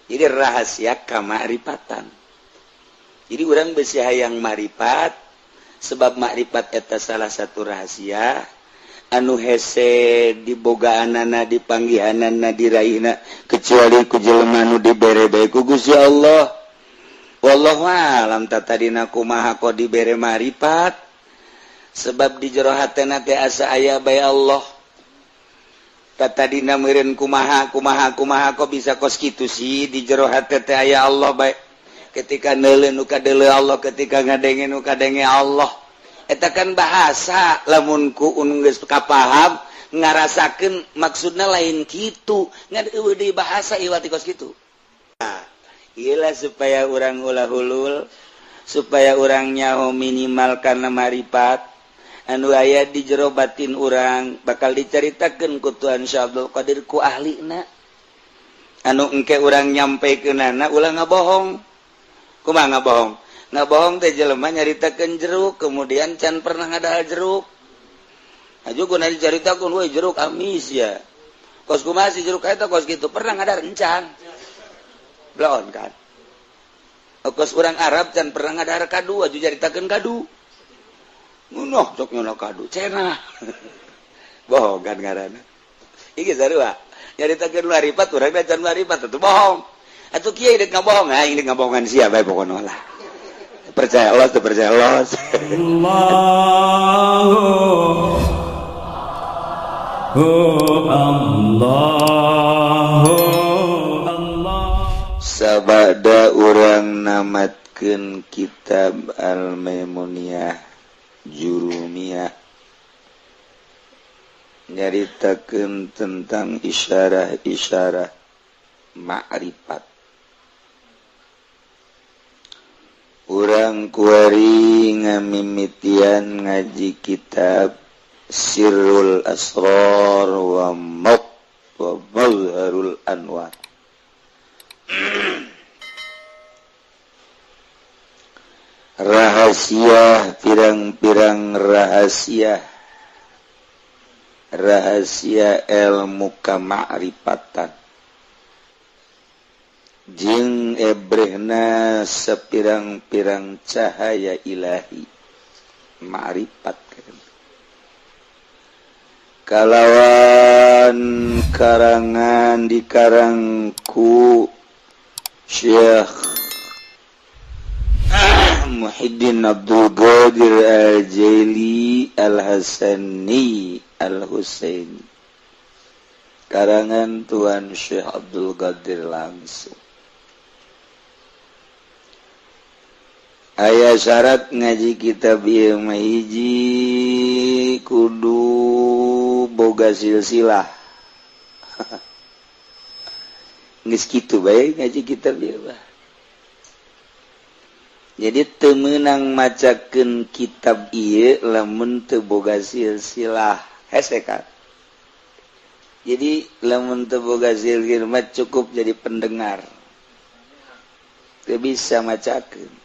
Jadi rahasia kamakrifatan. Jadi urang besi hayang makrifat sebab makrifat eta salah satu rahasia anu hese dibogaanana dipanggihanana diraihna kecuali ku jelema nu dibere bae ku Gusti Allah. Wallahu a'lam tatadina kumaha kok dibere makrifat sebab di jero hatena teh asa aya bae Allah. Tatadina meureun kumaha kumaha kumaha kok bisa kos kitu sih di jero hate teh aya Allah bae. Ketika neuleuh nu kadeuleuh Allah, ketika ngadenge nu kadenge Allah. Eta kan bahasa lamun ku geus kapaham ngarasakeun maksudna lain kitu ngan eueuh deui bahasa ieu kos kitu. Nah, ieu lah supaya urang ulah hulul, supaya urang nyaho minimal kana marifat anu aya di jero batin urang bakal dicaritakeun ku Tuhan Syekh Abdul Qadir ku ahlina anu engke urang nyampekeunana ulah ngabohong. Kumaha ngabohong? Ngabohong teh jelema nyaritakeun jeruk kemudian can pernah ngadahar jeruk. Aju guna dicaritakeun we jeruk amis ya. Kos kumaha si jeruk eta kos kitu pernah ngadahar encan. Bloon kan. Kos urang Arab can pernah ngadahar kadu aju caritakeun kadu. Nuh cok nyono kadu cenah. Bohong kan ngaranna. Iki sarua nyaritakeun maripat urang can maripat atuh bohong. Atuh kieu deuk ngabohong, aing deuk ngabohongan sia bae pokona lah. Percaya Allah teu percaya Allah. Allahu Allahu Allah. Sabada urang namatkeun kitab Al-Maimuniyah Jurumiyah nyaritakeun tentang isyarah-isyarah makrifat. Urang kuari ngamimitian ngaji kitab Sirrul Asrar wa Mazharul Anwar. Rahasia pirang-pirang rahasia, rahasia ilmu kamakrifatan jeung ebrehna sepirang-pirang cahaya ilahi ma'rifat kalawan karangan dikarangku Syekh Muhyiddin Abdul Qadir Al-Jaili Al-Hasani Al-Husaini, karangan Tuan Syekh Abdul Qadir langsung. Aya syarat ngaji kitab ieu mah hiji kudu boga silsilah. Geus kitu bae ngaji kitab ieu mah. Jadi teu meunang macakeun kitab ieu lamun teu boga silsilah. Hese kan. Jadi lamun teu boga silsilah mah cukup jadi pendengar. Teu bisa macakeun.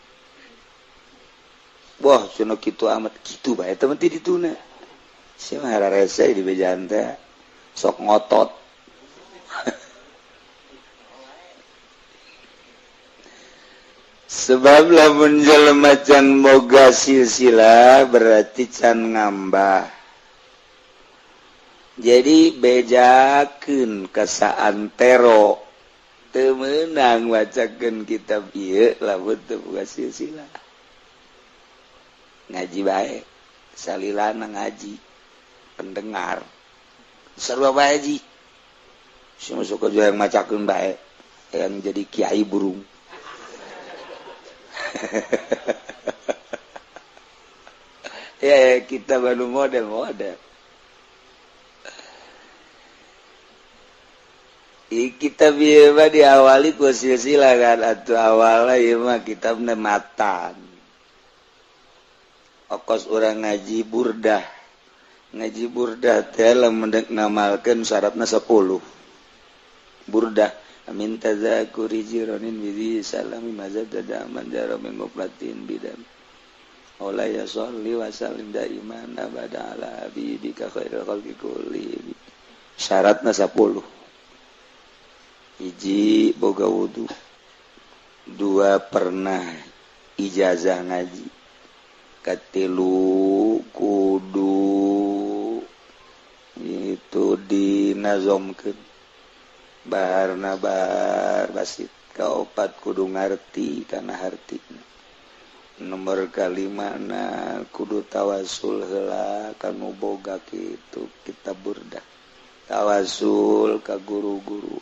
Wah, cenah kitu amat kitu bae teh mah dituna. Sia mah hararese di bejaan teh sok ngotot. Sebab lamun jelema can boga silsilah berarti can ngambah. Jadi bejakeun ka saantero teu meunang macakeun kitab ieu lamun teu boga silsilah. Ngaji bae salilana ngaji pendengar sarua bae ji si masuk ke yang macakeun bae yang jadi kiai burung. Ya, kita baru model-model. Kita biasa diawali ku silsilah kan atuh awalna ieu mah kitabna matan. Okos urang ngaji burdah. Ngaji burdah teh lamun deuk ngamalkeun syaratna 10. Burdah amin tazakuri jironin bizi salami mazad daman jaro min muflatin bidam. Ola ya sholli wa sallim daiman abada ala habibika khairil khalqi kulli. Syaratna 10. Hiji boga wudu, dua pernah ijazah ngaji, katilu kudu itu dinazomkeun baharna bahar basit, kaopat kudu ngarti kana hartina, nomor kalima na kudu tawasul heula kanu boga kitu kitab burdah, tawasul ka guru-guru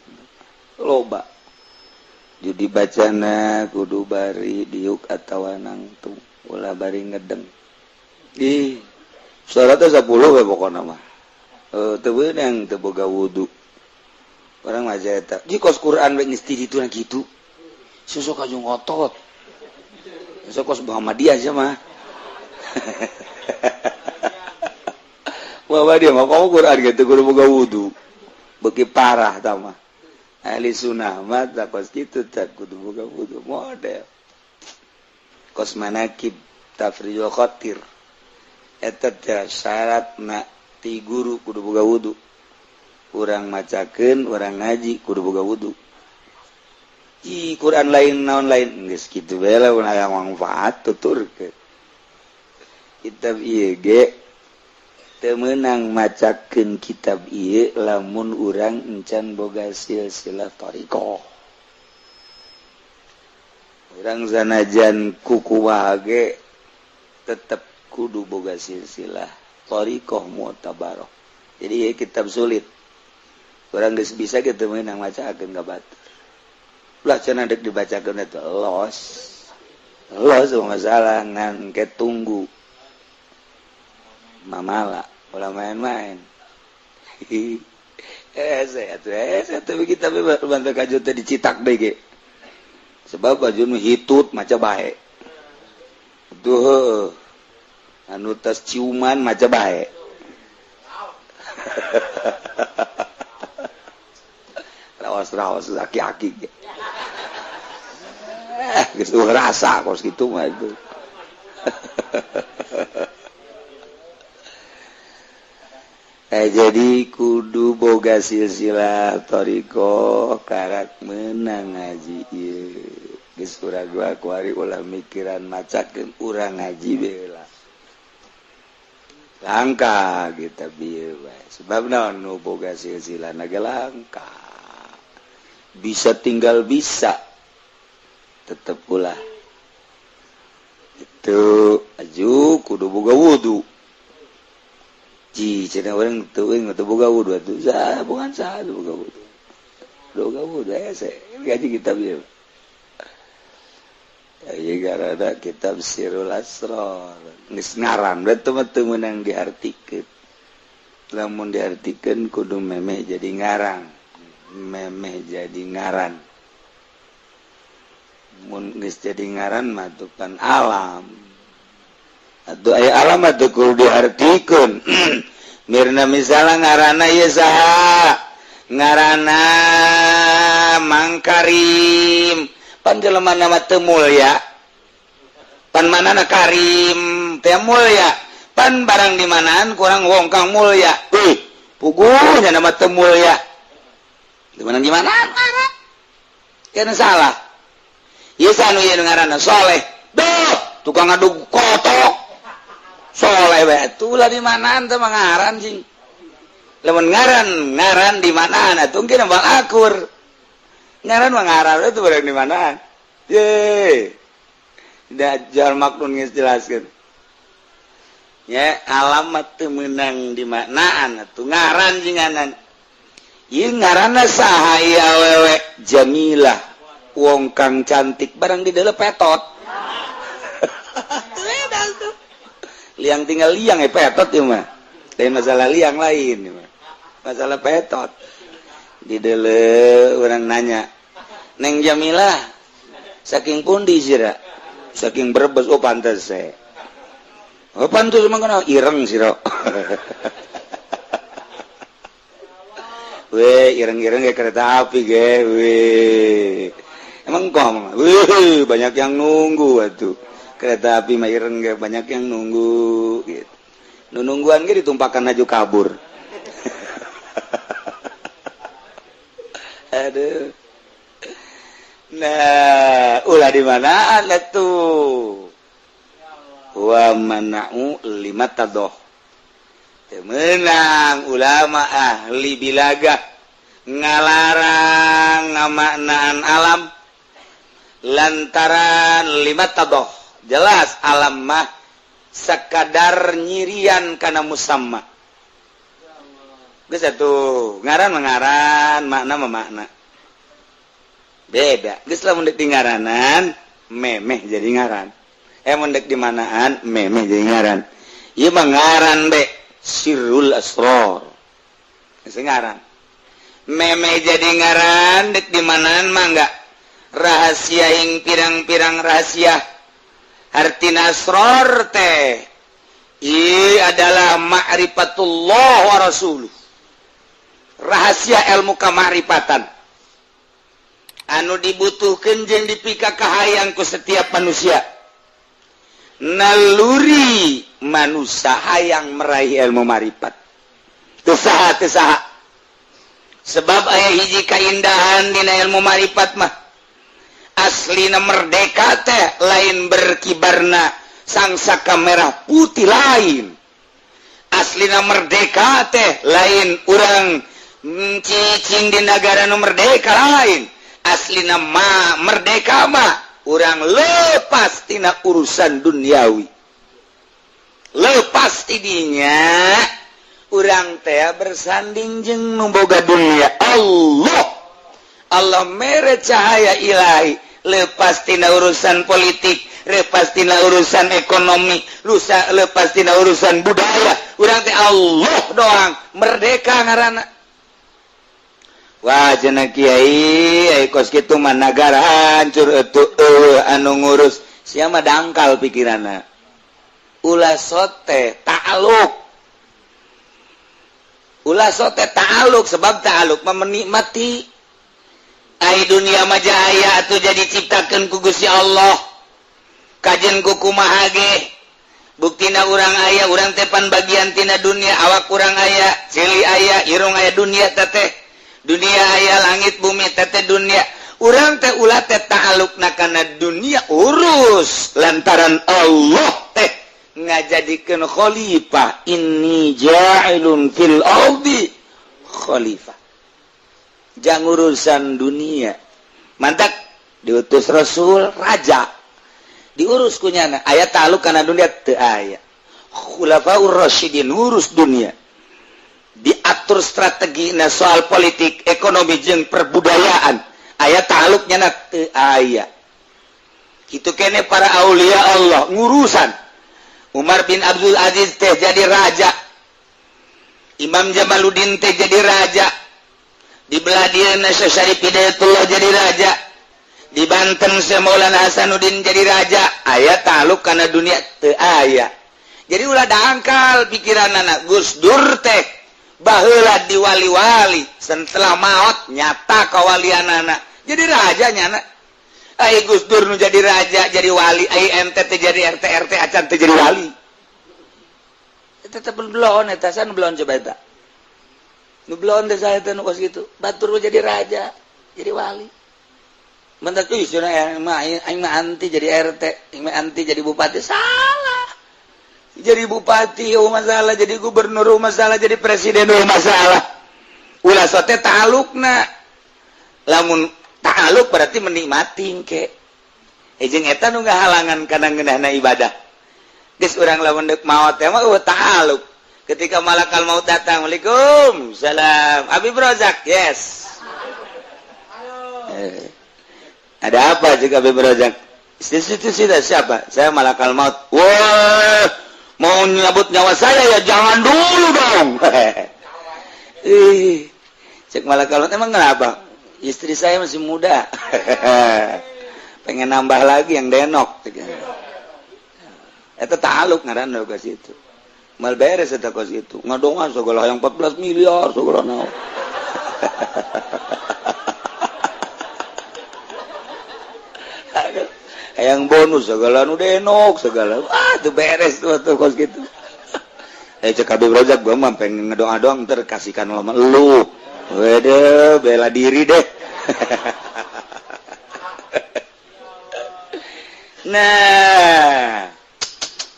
loba. Jadi bacana kudu bari diuk atawa nangtung, ulah bari ngedeng. Ih, syaratnya 10 we pokona mah. Teu beunang teu boga wudu. Orang maca eta, di kos Quran we geus ti ditu na kitu. Susuk aju ngotot. Susuk kos Muhammadiyah aja mah. Muhammadiyah mah kamu Quran gitu kudu boga wudu. Beuki parah tah mah. Ahli sunnah mah tak kos kitu tak kudu boga wudu model. Kos manakib tafrijul khatir. Eta teh syaratna ti guru kudu boga wudu. Urang macakeun, urang ngaji kudu boga wudu. Ih, Quran lain naon lain geus kitu bae lah aya manfaat tuturkeun. Kitab ieu ge teu meunang macakeun kitab ieu lamun urang encan boga silsilah thariqah. Urang sanajan kukumaha ge tetep kudu boga silsilah thariqah mu'tabarah. Jadi ieu kitab sulit. Urang geus bisa ge teu meunang macakeun ka batur. Ulah cenah deuk dibacakeun eta los. Los masalah ngan engke tunggu. Mamala ulah main-main. Saya tuh kita bantu kajut teh dicitak deui ge. Sebab baju nu hitut maca bae. Tuh anu tas ciuman maca bae. Raos-raos aki-aki ge. Geus rasa kos kitu mah itu. Jadi kudu boga silsilah thariqah karak meunang ngaji ieu. Geus urang gua kuari ulah mikiran macakeun urang ngaji bae lah. Langka kita bieu bae. Sebab naon nu boga silsilah na ge langka. Bisa tinggal bisa. Tetep ulah. Itu aju kudu boga wudu. Ji cenah urang teuing teu boga wudu atuh. Sah, bukan sah teu boga wudu. Boga wudu hese ngaji kitab ieu. Ieu garada kitab Sirrul Asrar. Geus ngaran we teu teu meunang diartikeun. Lamun diartikeun kudu memeh jadi ngarang. Memeh jadi ngaran. Mun geus jadi ngaran mah tuh pan alam. Atuh aya alam mah teu kudu diartikeun. Mirna misalnya ngaranna ieu saha? Ngaranna Mang Karim. Pan jelema mah teu mulya. Pan manana Karim teh mulya. Pan barang di manaan kurang wong kang mulya. Euy, puguh nya mah teu mulya. Di mana di manaan ngaran? Kana salah. Ieu anu ieu ngaranna Soleh. Duh, tukang ngadug kotok. Soleh bae atuh lah di manaan teh mah ngaran sing. Lamun ngaran, ngaran di manaan atuh engke bal akur. Ngaran mah ngaran itu barang di manaan. Ye. Dajjal maknun geus jelaskeun. Ya, alamat teu meunang di manaan atuh ngaran jinganan. Ieu ngaranna saha ieu awewe? Jamilah. Wong kang cantik barang di dalam petot. Liang tinggal liang ya petot ya mah. Lain masalah liang lain ya mah. Masalah petot. Di dalam orang nanya, Neng Jamilah saking pundi sira? Saking Brebes. Oh pantes saya. Oh pantes emang kenal ireng sira. Weh, ireng-ireng kayak kereta api ge, weh. Emang kok, wih, banyak yang nunggu atuh. Kereta api mah ireng ge banyak yang nunggu gitu. Nu nungguan ge ditumpakan aju kabur. Aduh. Nah, ulah di mana tuh wa mana'u lima tadoh. Menang ulama ahli balaghah ngalarang ngamaknaan alam lantaran lima tadoh. Jelas alam mah sekadar nyirian kana musamma. Geus atuh, ngaran mah ngaran, makna mah makna. Beda. Geus lamun dek di ngaranan, memeh jadi ngaran. Eh, mun dek di manaan, memeh jadi ngaran. Ieu mah ngaran be sirrul asror. Geus ngaran. Memeh jadi ngaran, dek di manaan mah enggak. Rahasia ing pirang-pirang rahasia. Artina asror teh i adalah ma'rifatullah wa rasuluh. Rahasia ilmu kemakrifatan anu dibutuhkan jeung dipika kahayang ku setiap manusia. Naluri manusia hayang meraih ilmu marifat. Teu saha, teu saha. Sebab aya hiji kaindahan dina ilmu marifat mah. Aslina merdeka teh lain berkibarna sangsaka merah putih, lain. Aslina merdeka teh lain urang cicing di negara nu merdeka, lain. Aslina mah merdeka mah urang lepas tina urusan duniawi, lepas tidinya urang teh bersanding jeung nu boga dunia, Allah. Allah mere cahaya ilahi, lepas tina urusan politik, lepas tina urusan ekonomi, lusa lepas tina urusan budaya. Urang teh Allah doang, merdeka ngaranna. Wah, cenah kiai, ai kos kitu mah nagara hancur atuh, eueuh anu ngurus. Sia mah dangkal pikiranna. Ulah sote ta'aluk. Ulah sote ta'aluk, sebab ta'aluk mah menikmati. Ai dunia mah jaya atuh jadi ciptakeun ku Gusti Allah. Kajen ku kumaha ge. Buktina urang aya, urang teh pan bagian tina dunia, awak urang aya, ceuli aya, irung aya, dunia teteh. Dunia aya, langit bumi teteh dunia. Urang teh ulah teh ta'alukna kana dunia, urus lantaran Allah teh ngajadikeun khalifah, inni ja'ilun fil ardi khalifah. Jangan urusan dunia. Mantak diutus Rasul raja, diurus kunyana. Aya ta'aluk kana dunia teu aya. Khulafaur Rasyidin urus dunia, diatur strategi na soal politik, ekonomi jeung perbudayaan. Aya ta'aluknya na teu aya. Kitu kene para aulia Allah ngurusan. Umar bin Abdul Aziz teh jadi raja, Imam Jamaluddin teh jadi raja, di belah dieuna Syekh Syarif Hidayatullah jadi raja, di Banten Syekh Maulana Hasanuddin jadi raja. Aya ta'aluk kana dunia teu aya. Jadi ulah dangkal pikiran anak. Gus Dur teh baheula di wali-wali, setelah maut nyata kawalian anak jadi raja nyana. Ai Gus Dur nu jadi raja jadi wali, ai ente teh jadi RT RT acan teh jadi wali. Tetep belon eta san belon, coba eta nu belon teh saya teh nu kos kitu. Batur mah jadi raja jadi wali. Mentak euy cenah mah aing mah anti jadi RT, aing mah anti jadi bupati. Salah. Jadi bupati oh masalah, jadi gubernur oh masalah, jadi presiden oh masalah. Ulah sote ta'alukna. Lamun ta'aluk berarti menikmati ke jeung eta nu ngahalangan kana ngeunahna ibadah. Geus urang lamun deuk maot teh mah eueuh ta'aluk. Ketika malakal maut datang, "Waalaikum salam, Habib Rozak." "Yes." Eh, ada apa juga Habib Rozak? Itu sudah siapa? "Saya malakal maut." "Wah, mau nyabut nyawa saya ya? Jangan dulu dong." Ih, cek malakal maut, "Emang kenapa?" "Istri saya masih muda, pengen nambah lagi yang denok." Itu ta'aluk ngaranna ke situ. Mal beres eta kos itu. Ngadongan segala yang 14 miliar segala naon. Yang bonus segala nu denok segala. Ah, tuh beres tuh tuh kos gitu. Eh, cek Habib Rozak, "Gua mah pengen ngedoa doang, ntar kasihkan lama lu." Wede, bela diri deh. Nah,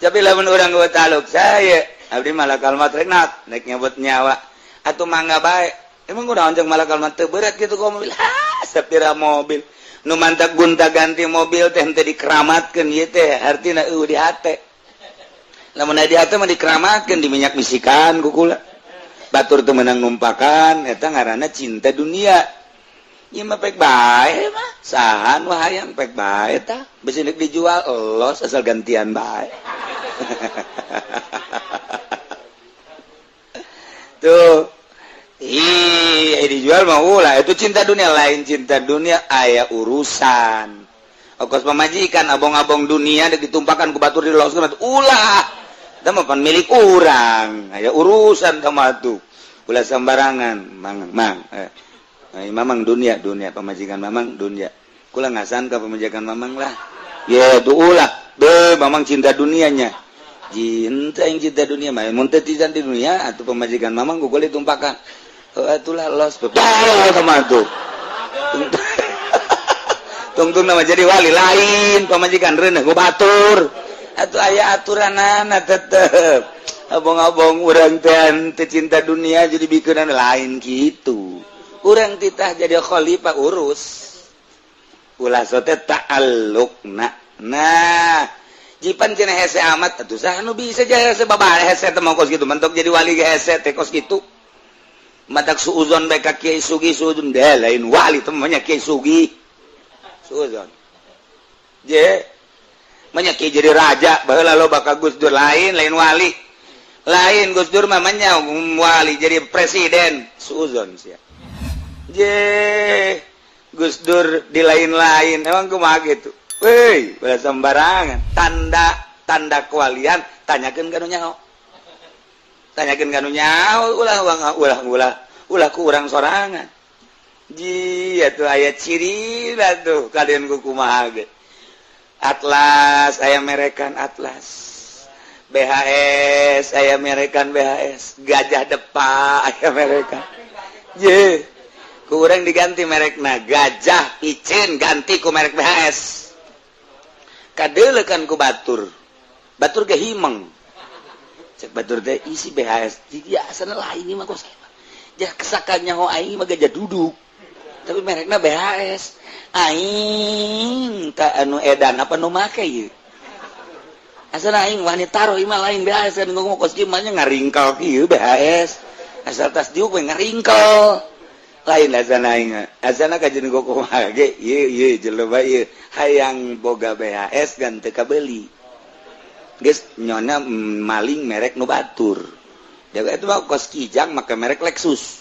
tapi lamun urang gua taluk saya abdi malakal maut rek naik nyabut nyawa atau mangga bae. Emang udah anjing malakal maut teu berat gitu kok mobil. Ha, sapira mobil nu mantak gunta ganti mobil teh henteu dikeramatkeun ieu teh artina eueuh di hate. Lamun di hate mah dikeramatkeun, di minyak misikan ku kula. Batur teu meunang numpakan, eta ngaranna cinta dunia. Ieu mah pek bae mah. Saha nu hayang pek bae tah. Bisi deuk dijual los asal gantian bae. Tuh. Ih, dijual mah ulah, itu cinta dunia lain cinta dunia aya urusan. Okos pamajikan abong-abong dunia deuk ditumpakan ku batur di los ulah. Eta mah pan milik urang, aya urusan sama tuh. Ulah sembarangan, mang mang. Mamang dunia dunia pamajikan mamang dunia. Kula ngasan ka pamajikan mamang lah. Ya tuh ulah. Be mamang cinta dunianya. Cinta yang cinta dunia mah mun teu cinta di dunia atuh pamajikan mamang ku kula ditumpakan. Oh, itulah los sama tuh. Tungtung nama jadi wali lain pamajikan reuneuh ku batur. Atuh aya aturanana tetep. Abong-abong urang teh teu cinta dunia jadi bikeunan lain gitu. Urang titah jadi khalifah urus. Ulah sote ta'alluqna. Nah, jipan cenah hese amat atuh saha nu bisa jadi hese babah hese teh mah kos kitu mentok jadi wali ge hese teh kos kitu. Matak suuzon bae ka Kiai Sugi suuzon deh lain wali teh mah Kiai Sugi. Suuzon. Je manya Kiai jadi raja baheula loba ka Gus Dur lain lain wali. Lain Gus Dur mah manya wali jadi presiden suuzon sia. Je Gus Dur di lain-lain emang kumaha gitu. Woi, ulah sembarangan. Tanda tanda kewalian tanyakeun ka nu nyaho. Tanyakeun ka nu nyaho ulah ulah ulah ulah ku urang sorangan. Ji atuh aya ciri tuh kalian ku kumaha ge. Atlas aya merekan Atlas. BHS aya merekan BHS. Gajah Depa aya merekan. Je ku urang diganti merekna Gajah Icin ganti ku merek BHS. Kadeulekan ku batur. Batur ge himeng. Cek batur teh isi BHS. Jadi asana lain ieu mah kos kieu. Jah kesakan nyaho aing mah gajah duduk. Tapi merekna BHS. Aing tak anu edan apa nu make ieu. Asana aing wani taruh ieu mah lain BHS kan ngomong kos kieu mah nya ngaringkel kieu BHS. Asal tas diuk we ngaringkel. Lain asana aing. Asana kajeun kumaha ge ieu ieu jelema ieu hayang boga BHS gan teu kabeuli. Geus nyona maling merek nu batur. Dewe itu mah kos kijang make merek Lexus.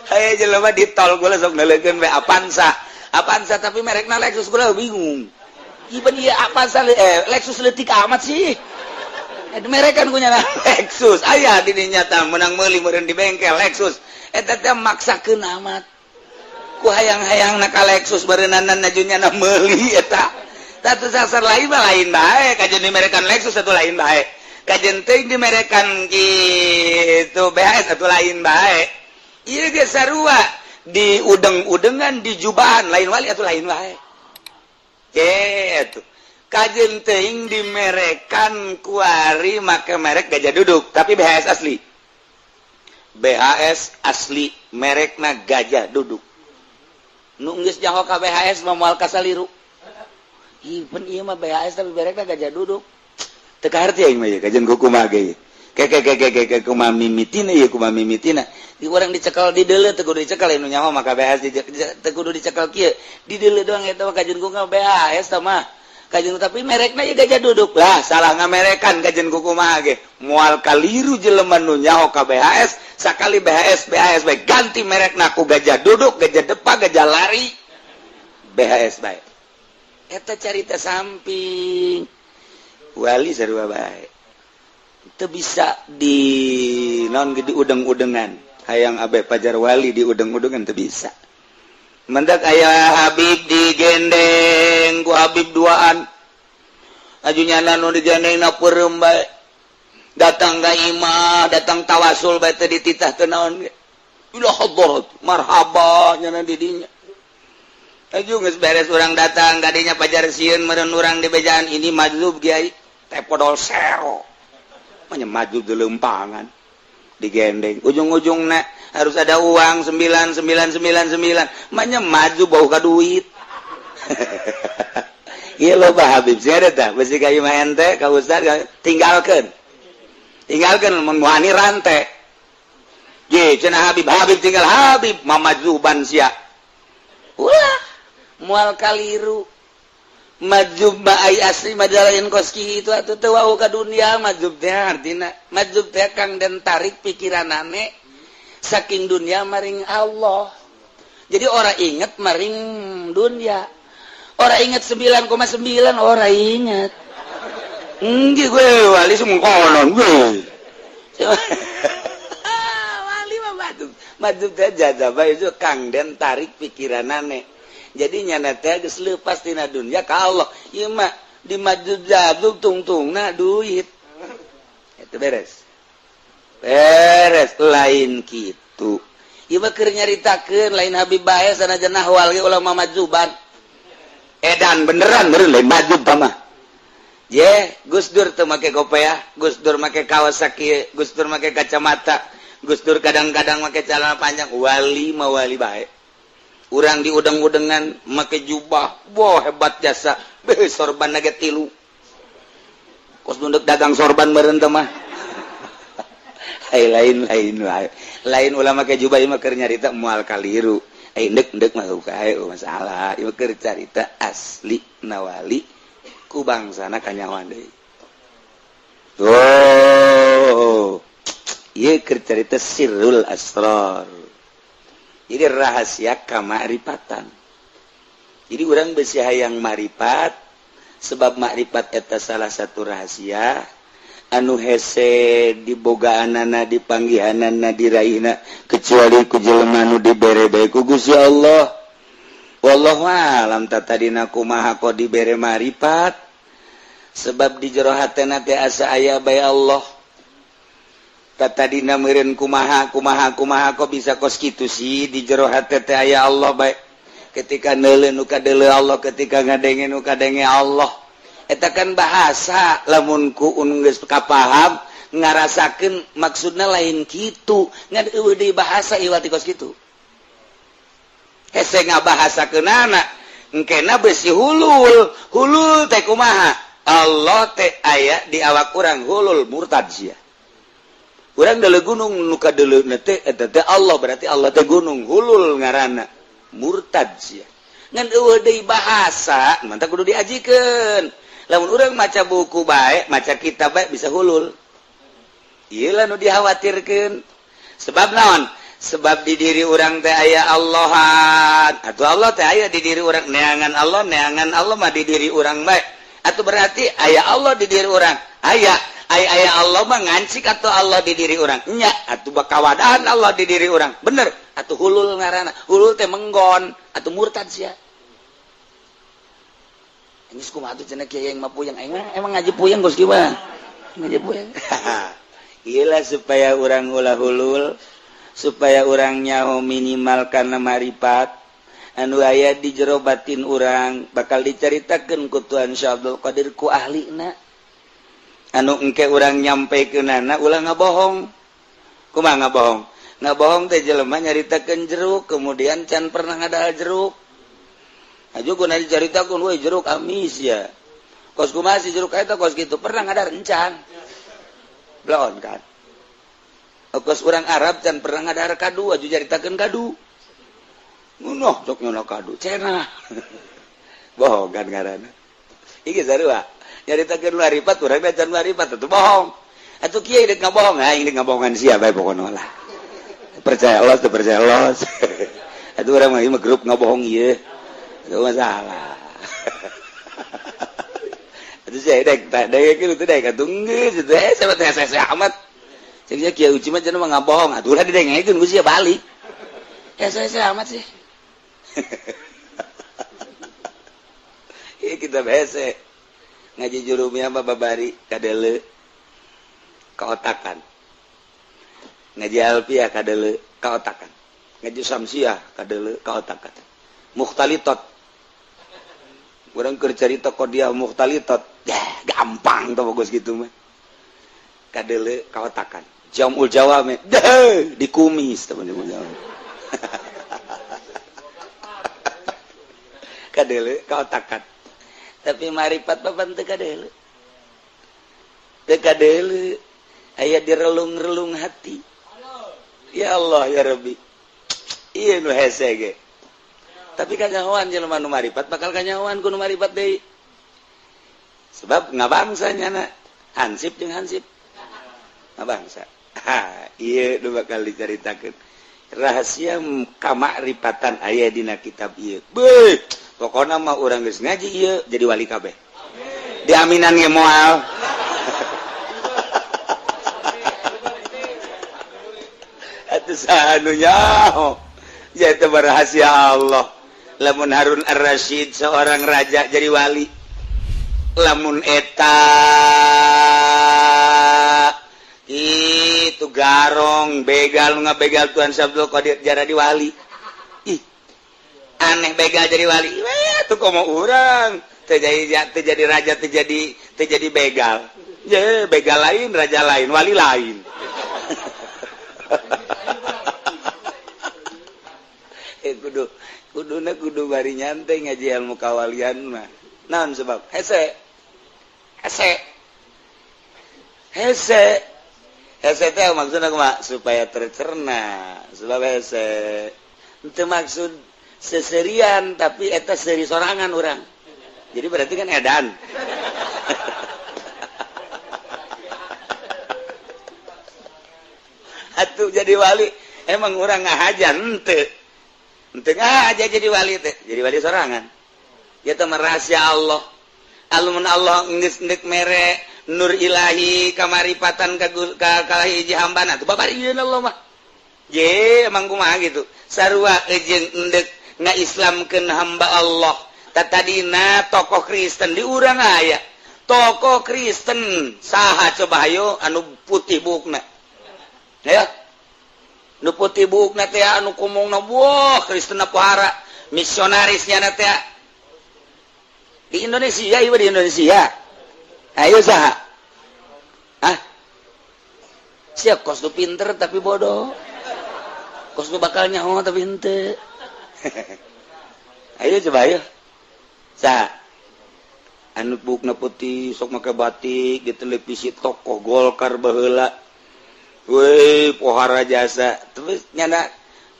Haye jelema di tol gua sok neuleukeun we Avanza. Avanza tapi merekna Lexus gua bingung. Ieu ieu Avanza Lexus leutik amat sih. Merekan punya Lexus aya di dinya tah menang meuli meureun di bengkel Lexus eta teh maksakeun amat ku hayang-hayang na ka Lexus bareunanan najunya na meuli eta tatu sasar lain mah lain bae kajeun dimerekan Lexus atuh lain bae kajeun teuing dimerekan kitu BHS atuh lain bae ieu ge sarua di udeng-udengan di jubahan lain wali atuh lain bae kitu kajeun teuing dimerekan kuari make merek Gajah Duduk tapi BHS asli. BHS asli merekna Gajah Duduk. Nu geus nyaho ka BHS mah moal kasaliru. Ih, pan ieu mah BHS tapi merekna Gajah Duduk. Teu kaharti aing mah ieu kajeun kumaha ge. Ke ke ke ke ke kumaha mimitina ieu kumaha mimitina. Di urang dicekal di deuleu teu kudu dicekal nu nyaho maka BHS teu kudu dicekal kieu. Di deuleu doang eta mah kajeun kumaha BHS tah mah. Kajeun tapi merekna ieu Gajah Duduk lah salah ngamerekan kajeun kumaha ge moal kaliru jelema nu nyaho ka BHS sakali BHS BHS bae ganti merekna ku Gajah Duduk Gajah Depa Gajah Lari BHS bae eta carita samping wali sarua bae teu bisa di naon ge di udeng-udengan hayang abe pajar wali di udeng-udengan teu bisa. Mendak aya Habib digendeng ku Habib duaan ajunya nu digendeng na peureum bae datang ka imah datang tawasul bae teu dititah teu naon ge. Ila hadarat marhaba nya di dinya. Aju geus beres urang datang kadinya pajar sieun meureun urang di bejaan ini majzub kiai teh podol sero. Manya majzub di lempangan digendeng ujung-ujungna harus ada uang 9999 manya maju bau ka duit. Ieu loba Habib sia tah besi ka imah ente ka ustad tinggalkeun. Tinggalkeun mun wani rante. Ye cenah Habib, Habib tinggal Habib mamajzuban sia. Ulah moal kaliru. Majzub ma ai asli majalain kos kitu atuh teu wau ka dunia majzub teh artina majzub teh kang den tarik pikiranane saking dunia maring Allah. Jadi orang inget maring dunia. Orang inget 9,9 orang inget. Enggak gue wali semua konon gue. Wali mah majzub. Majzub teh jazabah itu kang den tarik pikiranane. Jadi nyana teh geus leupas tina dunia ka Allah. Ieu mah di majzub tungtungna duit. Itu beres. Beres lain kitu. Ieu mah keur nyaritakeun lain Habib bae sanajan ahwal ge ulah majzuban. Edan beneran meureun lain majzub mah. Ye, Gus Dur teu make kopiah, Gus Dur make kaos sakieu, Gus Dur make kacamata, Gus Dur kadang-kadang make celana panjang, wali mah wali bae. Urang di udeng-udengan make jubah, wah hebat jasa, beuh sorban ge tilu. Kos nunduk dagang sorban meureun teh mah. Ai lain-lain wae. Lain ulah make jubah ieu mah keur nyarita moal kaliru. Ai endek-endek mah kae masalah. Ieu keur carita asli nawali ku bangsana kanyawan deui. Oh. Ieu keur carita sirrul asrar. Jadi rahasia kamakrifatan. Jadi urang besi hayang makrifat sebab makrifat eta salah satu rahasia anu hese dibogaanana dipanggihanana diraihna kecuali ku jelema nu dibere bae ku Gusti Allah. Wallahu alam tatadina kumaha kok dibere makrifat sebab di jero hatena teh asa aya bae Allah. Tatadina meureun kumaha kumaha kumaha kok bisa kos kitu sih di jero hate teh aya Allah bae. Ketika neuleuh nu kadeuleuh Allah, ketika ngadenge nu kadenge Allah. Eta kan bahasa lamun ku geus kapaham ngarasakeun maksudna lain kitu ngan eueuh deui bahasa iwati kos kitu. Hese ngabahasakeunana engkena besi hulul, hulul teh kumaha? Allah teh aya di awak urang hulul murtad sia. Urang deuleu gunung nu kadeuleuna teh eta teh Allah berarti Allah teh gunung hulul ngaranna murtad sia. Ngan eueuh deui bahasa mantap kudu diajikeun. Lamun urang maca buku bae, maca kitab bae bisa hulul. Ieu lah nu dikhawatirkeun. Sebab naon? Sebab di diri urang teh aya Allahan. Atuh Allah teh aya di diri urang, neangan Allah mah di diri urang bae. Atuh berarti aya Allah di diri urang. Aya aya Allah mah ngancik atau Allah di diri urang. Nya atuh bakawadaan Allah di diri urang. Bener. Atuh hulul ngaranna. Hulul teh menggon atuh murtad sia. Ini kumaha atuh cenah kiai yang mah puyeng. Aing mah emang ngaji puyeng geus kieu mah. Ngaji puyeng. Iyalah supaya urang ulah hulul, supaya urang nyaho minimal kana marifat anu aya di jero batin urang bakal dicaritakeun ku Tuhan Syekh Abdul Qadir ku ahlina. Anu engke urang nyampekeunana ulah ngabohong. Kumaha ngabohong? Ngabohong teh jelema nyaritakeun jeruk kemudian can pernah ngadahar jeruk. Aju ku dicaritakeun we jeruk amis ya. Kos kumaha si jeruk eta kos kitu pernah ngadahar encan. Bloon kan. Kos urang Arab can pernah ngadahar kadu aju caritakeun kadu. Ngunoh sok nyono kadu cenah. Bohong kan ngaranna. Iki sarua. Nyaritakeun marifat urang teh can marifat atuh bohong. Atuh kieu deuk ngabohong, aing deuk ngabohongan sia bae pokona lah. Percaya Allah teu percaya Allah. Atuh urang mah ieu mah grup ngabohong ieu. Itu masalah. Atuh sia dek tak dek kieu teh dek atuh geus teh sahabat teh hese amat. Cek kieu uci mah cenah mah ngabohong atuh ulah didengekeun ku sia balik. Hese amat sih. Ieu kita hese. Ngaji jurumnya mah babari kadele kaotakan. Ngaji alfiah kadele kaotakan. Ngaji samsiah kadeuleu ka otak kata. Mukhtalitot. Urang keur carita kok dia mukhtalitot. Ya, gampang tuh bagus gitu mah. Kadeuleu ka otakan. Jamul jawame deh dikumis teman-teman jawab. Kadeuleu ka otakan. Tapi maripat papan teu kadeuleu. Teu kadeuleu aya direlung-relung hati. Ya Allah ya Rabbi. Ieu nu hese ge. Tapi kanyahoan jelema nu maripat bakal kanyahoan ku nu maripat deui. Sebab ngabangsa nyana hansip jeung hansip. Ngabangsa. Ha, ieu nu bakal dicaritakeun. Rahasia kamakrifatan aya dina kitab ieu. Beuh, pokona mah urang geus ngaji ieu jadi wali kabeh. Diaminan ge moal. Atuh saha nu nyaho? Ya itu rahasia Allah. Lamun Harun Ar-Rasyid seorang raja jadi wali. Lamun eta itu garong begal ngabegal Tuhan Abdul Qadir jara di wali. Ih, aneh begal jadi wali. Weh, tuh komo urang teu jadi raja teu jadi begal. Ye, begal lain, raja lain, wali lain. Kudu kuduna kudu bari nyantai ngaji ilmu kawalian mah. Naon sebab? Hese. Hese. Hese. Hese teh maksudna kumaha? Supaya tercerna. Sebab hese. Henteu maksud seserian tapi eta seri sorangan urang. Jadi berarti kan edan. Atuh jadi wali emang urang ngahajan henteu. Henteu ngahaja jadi wali teh, jadi wali sorangan. Ya teh rahasia Allah. Alumun Allah geus deuk mere nur ilahi kamaripatan ka ka hiji hambana tuh babarieun Allah mah. Je emang kumaha gitu. Sarua jeung endek ngaislamkeun hamba Allah. Tatadina tokoh Kristen di urang aya. Tokoh Kristen saha coba hayo anu putih buukna. Ya. Nu putih buukna teh anu kumongna wah Kristen pohara misionarisnya na teh di Indonesia ieu di Indonesia. Ayo saha? Hah? Siap kos nu pinter tapi bodoh. Kos nu bakal nyaho tapi henteu. Ayo coba ayo. Saha? Anu buukna putih sok make batik di televisi tokoh Golkar baheula. Woi pohara jasa terus nyana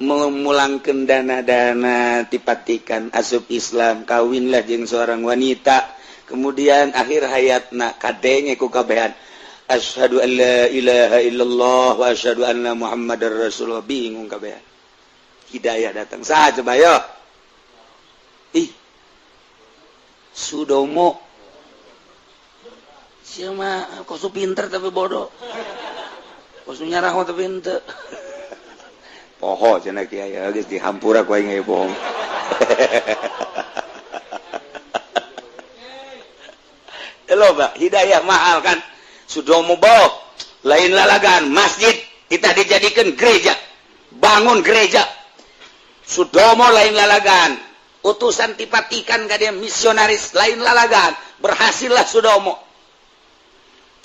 memulangkeun dana-dana tipatikan asup Islam kawinlah jeung seorang wanita kemudian akhir hayatna kadenge ku kabehan asyhadu an la ilaha illallah wa asyhadu anna muhammadar rasulullah bingung kabehan hidayah datang saha coba yo ih Sudomo sia mah kos pinter tapi bodoh kos nyarah tapi henteu poho cenah kiai geus dihampura ku aing ge bohong. Loba hidayah mahal kan Sudomo boh lain lalagan masjid kita dijadikan gereja bangun gereja Sudomo lain lalagan utusan tipatikan ka dia misionaris lain lalagan berhasillah Sudomo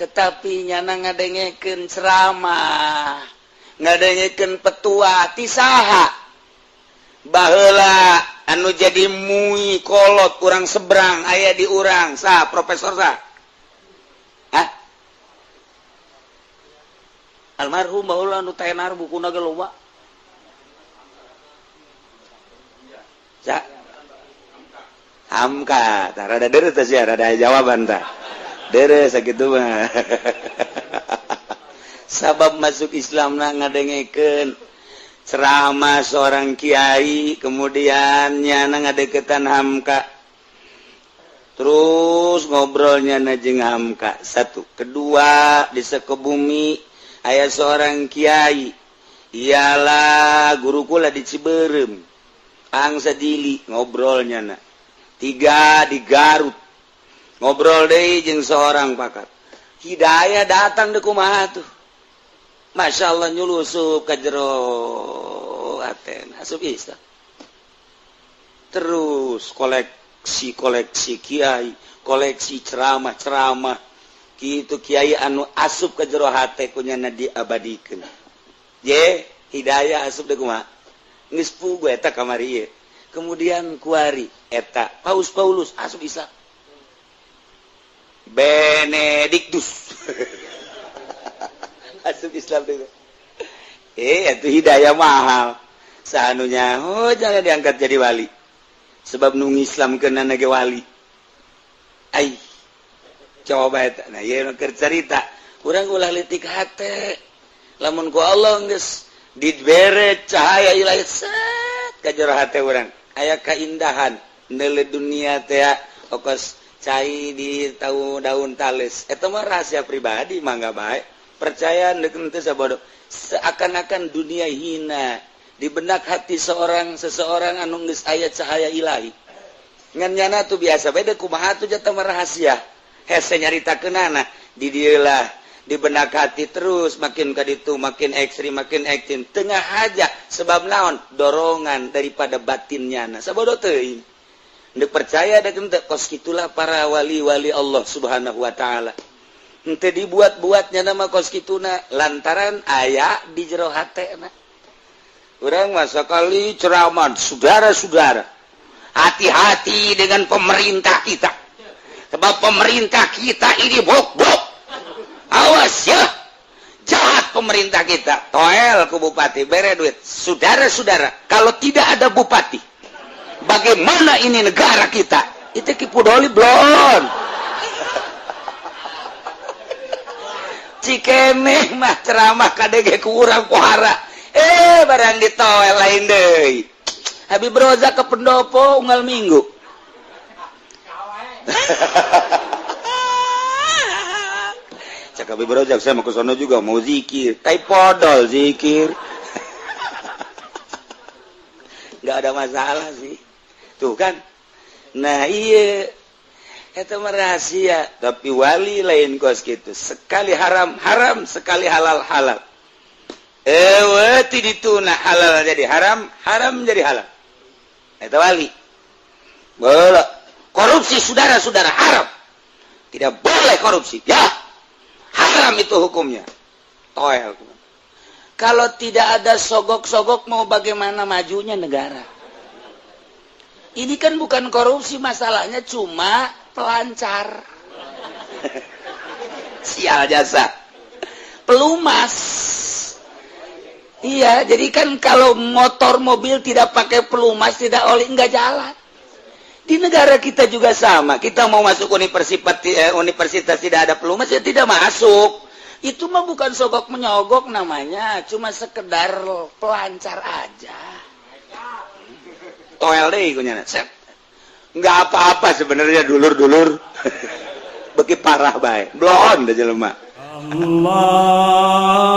tetapi nyana ngadengekeun ceramah ngadengekeun petua ti saha baheula anu jadi mui kolot urang seberang aya di urang saha profesor saha hah almarhum baheula anu tenar bukuna ge loba saha Hamka tah rada deureuh teh sia rada jawaban tah deureuh sakitu mah. Sabab masuk Islamna ngadengekeun ceramah seorang kiai kemudian nyana ngadeketan Hamka terus ngobrolnya na jeung Hamka satu kedua di Sukabumi aya seorang kiai ialah guru kula di Ciberem Angsa Dili ngobrolnya na tiga di Garut ngobrol deui jeung seorang pakar hidayah datang deui kumaha tuh Masya Allah nyulusup ka jero hatena asup Islam. Terus koleksi-koleksi kiai, koleksi ceramah-ceramah gitu, kiai anu asup ke jero hate ku nyana diabadikeun. Ye, hidayah asup deui kumaha? Geus puguh eta kamari ieu. Kemudian kuari eta Paus Paulus asup Islam. Benedictus asup Islam deui. Eh, itu hidayah mahal. Sanunya, oh, jangan diangkat jadi wali. Sebab nu Islam kena ge wali. Ai. Coba eta. Nah, ieu keur carita. Urang ulah leutik hate. Lamun ku Allah geus dibere cahaya ilahi set ka jero hate urang. Aya kaindahan neule dunia teh okos cai di tau daun tales. Eta mah rahasia pribadi, mangga bae. Percaya deuk teu sabodo. Seakan-akan dunia hina di benak hati seorang seseorang anu geus aya cahaya ilahi. Ngan nyana tuh biasa beda, kumaha tuh jatah mah rahasia. Hese nyaritakeunana di dieu lah, di benak hati terus makin ka ditu makin ekstrim, makin ekstrim, tengah aja. Sebab naon? Dorongan daripada batinnya. Nah, sabodo teuing, Ndek percaya dek henteu, kos kitulah para wali-wali Allah Subhanahu wa taala. Henteu dibuat-buatnya nama kos kituna lantaran aya di jero hatena. Urang masa kali ceramah, "Saudara-saudara, hati-hati dengan pemerintah kita. Sebab pemerintah kita ini bok-bok. Awas ya, jahat pemerintah kita." Toel ke bupati, bere duit. "Saudara-saudara, kalau tidak ada bupati, bagaimana ini negara kita?" Itu Ki Pudoli blon. Cikeneh mah ceramah KDG ku urang pohara. Eh, barang ditoel lain deui. Habib Roza ke pendopo unggal minggu. Cak Habib Rozak, "Saya mau ke sono juga mau zikir." Tai podol zikir. Nggak ada masalah sih. Tuh kan. Nah, iya itu rahasia, tapi wali lain kos gitu. Sekali haram haram, sekali halal halal. Ewe dituna halal jadi haram, haram jadi halal. Itu wali. Boleh. Korupsi, saudara-saudara, haram. Tidak boleh korupsi. Ya. Haram itu hukumnya. Toel. Kalau tidak ada sogok-sogok, mau bagaimana majunya negara? Ini kan bukan korupsi masalahnya, cuma pelancar. Sial jasa. Pelumas. Iya, jadi kan kalau motor mobil tidak pakai pelumas, tidak oli, nggak jalan. Di negara kita juga sama. Kita mau masuk universitas, universitas tidak ada pelumas ya tidak masuk. Itu mah bukan sogok menyogok namanya, cuma sekedar pelancar aja. Toel deh kunyana. Set. Nggak apa-apa sebenarnya, dulur-dulur. Beki parah bae. Blon dah jelema. Allah.